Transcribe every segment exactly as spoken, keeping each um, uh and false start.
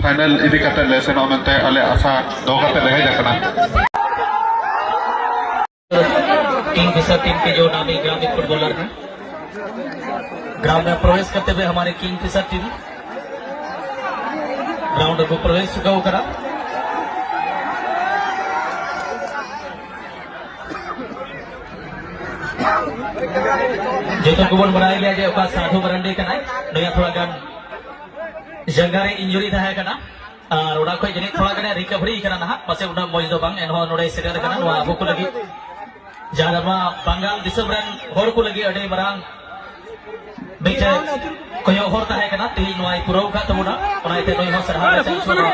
Final ᱤᱫᱤ ᱠᱟᱛᱮ ᱞᱮ ᱥᱮᱱᱚᱜ ᱢᱮᱱᱛᱮ ᱟᱞᱮ ᱟᱥᱟ ᱫᱚᱦᱚ ᱠᱟᱛᱮ ᱞᱮ ᱦᱮᱡ ᱟᱠᱟᱱᱟ᱾ किंगफिशर टीम के जो नामी ग्रामी फुटबॉलर हैं, ग्राउंड में प्रवेश करते हुए हमारे किंगफिशर टीम ग्राउंड को प्रवेश ᱪᱩᱠᱟᱹᱣ ᱠᱟᱱᱟ᱾ ᱡᱚᱛᱚ ᱠᱚᱵᱚᱱ ᱵᱟᱲᱟᱭ ᱜᱮᱭᱟ ᱡᱮ ᱚᱠᱟ ᱥᱟᱫᱷᱩ ᱢᱟᱨᱟᱱᱰᱤ ᱠᱟᱱᱟᱭ, ᱱᱩᱭᱟᱜ ᱛᱷᱚᱲᱟ ᱜᱟᱱ ᱡᱟᱸᱜᱟ ᱨᱮ ᱤᱱᱡᱩᱨᱤ ᱛᱟᱦᱮᱸ ᱠᱟᱱᱟ ᱟᱨ ᱚᱲᱟᱜ ᱠᱷᱚᱱ ᱡᱟᱹᱱᱤᱡ ᱛᱷᱚᱲᱟ ᱜᱟᱱᱮ ᱨᱤᱠᱟᱵᱷᱟᱨᱤ ᱠᱟᱱᱟ ᱱᱟᱦᱟᱜ, ᱯᱟᱥᱮ ᱩᱱᱟᱹᱜ ᱢᱚᱡᱽ ᱫᱚ ᱵᱟᱝ, ᱮᱱᱦᱚᱸ ᱱᱚᱰᱮ ᱥᱮᱴᱮᱨ ᱠᱟᱱᱟ᱾ ᱱᱚᱣᱟ ᱟᱵᱚ ᱠᱚ ᱞᱟᱹᱜᱤᱫ, ᱡᱟᱦᱟᱸ ᱫᱚ ᱱᱚᱣᱟ ᱵᱟᱝᱜᱟᱞ ᱫᱤᱥᱚᱢ ᱨᱮᱱ ᱦᱚᱲ ᱠᱚ ᱞᱟᱹᱜᱤᱫ ᱟᱹᱰᱤ ᱢᱟᱨᱟᱝ ᱢᱤᱫᱴᱮᱱ ᱠᱚᱭᱚᱜ ᱦᱚᱨ ᱛᱟᱦᱮᱸ ᱠᱟᱱᱟ, ᱛᱮᱦᱮᱧ ᱱᱚᱣᱟᱭ ᱯᱩᱨᱟᱹᱣ ᱟᱠᱟᱫ ᱛᱟᱵᱚᱱᱟ᱾ ᱚᱱᱟ ᱤᱭᱟᱹᱛᱮ ᱱᱩᱭ ᱦᱚᱸ ᱥᱟᱨᱦᱟᱣ ᱞᱮ ᱪᱟᱞ ᱦᱚᱪᱚ ᱟᱠᱟᱫᱟ᱾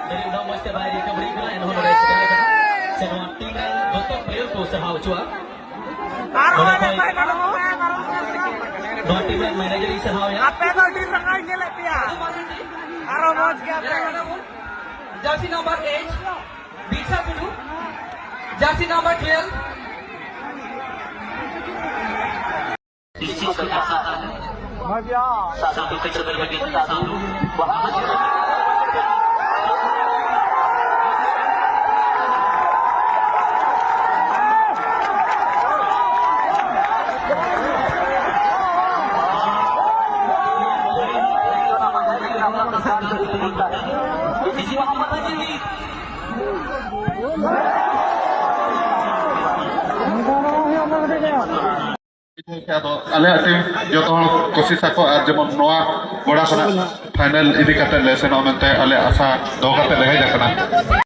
ᱡᱟᱹᱱᱤᱡ ᱩᱱᱟᱹᱜ ᱢᱚᱡᱽ ᱛᱮ ᱵᱟᱭ ᱨᱤᱠᱟᱵᱷᱟᱨᱤ ᱠᱟᱱᱟ, ᱮᱱᱦᱚᱸ ᱱᱚᱰᱮ ᱥᱮᱴᱮᱨ ᱟᱠᱟᱱᱟ᱾ ᱥᱮ ᱱᱚᱣᱟ ᱴᱤᱢ ᱨᱮᱱ ᱡᱚᱛᱚ ᱯᱞᱮᱭᱟᱨ ᱠᱚ ᱥᱟᱨᱦᱟᱣ ᱦᱚᱪᱚᱣᱟᱜᱼᱟ᱾ ᱟᱨᱦᱚᱸ ᱱᱚᱰᱮ ᱠᱷᱚᱱ ᱱᱚᱣᱟ ᱴᱤᱢ ᱨᱮᱱ ᱢᱮᱱᱮᱡᱟᱨ ᱤᱧ ᱥᱟᱨᱦᱟᱣᱮᱭᱟ᱾ ᱟᱯᱮ ᱫᱚ ᱴᱤᱢ ᱨᱟᱠᱟᱵ ᱧᱮᱞᱮᱫ ᱯᱮᱭᱟ᱾ ᱟᱨᱦᱚᱸ ᱢᱚᱡᱽ ᱜᱮᱭᱟ ᱯᱮ᱾ ᱡᱟᱨᱥᱤ ᱱᱟᱢᱵᱟᱨ ᱮᱭᱤᱴ, ᱵᱤᱨᱥᱟ ᱴᱩᱰᱩ᱾ ᱡᱟᱨᱥᱤ ᱱᱟᱢᱵᱟᱨ ᱴᱩᱭᱮᱞᱵᱷ, ᱥᱟᱫᱷᱩ ᱠᱚ ᱪᱚᱫᱚᱨ ᱞᱟᱹᱜᱤᱫ ᱥᱟᱫᱷᱩ᱾ ᱟᱫᱚ ᱟᱞᱮᱭᱟᱜ ᱴᱤᱢ ᱡᱚᱛᱚ ᱦᱚᱲ ᱠᱳᱥᱤᱥ ᱟᱠᱚ ᱟᱨ ᱡᱮᱢᱚᱱ ᱱᱚᱣᱟ ᱜᱚᱲᱟ ᱠᱷᱚᱱᱟᱜ ᱯᱷᱟᱭᱱᱮᱞ ᱤᱫᱤ ᱠᱟᱛᱮ ᱞᱮ ᱥᱮᱱᱚᱜ ᱢᱮᱱᱛᱮ ᱟᱞᱮ ᱟᱥᱟ ᱫᱚᱦᱚ ᱠᱟᱛᱮ ᱞᱮ ᱦᱮᱡ ᱟᱠᱟᱱᱟ᱾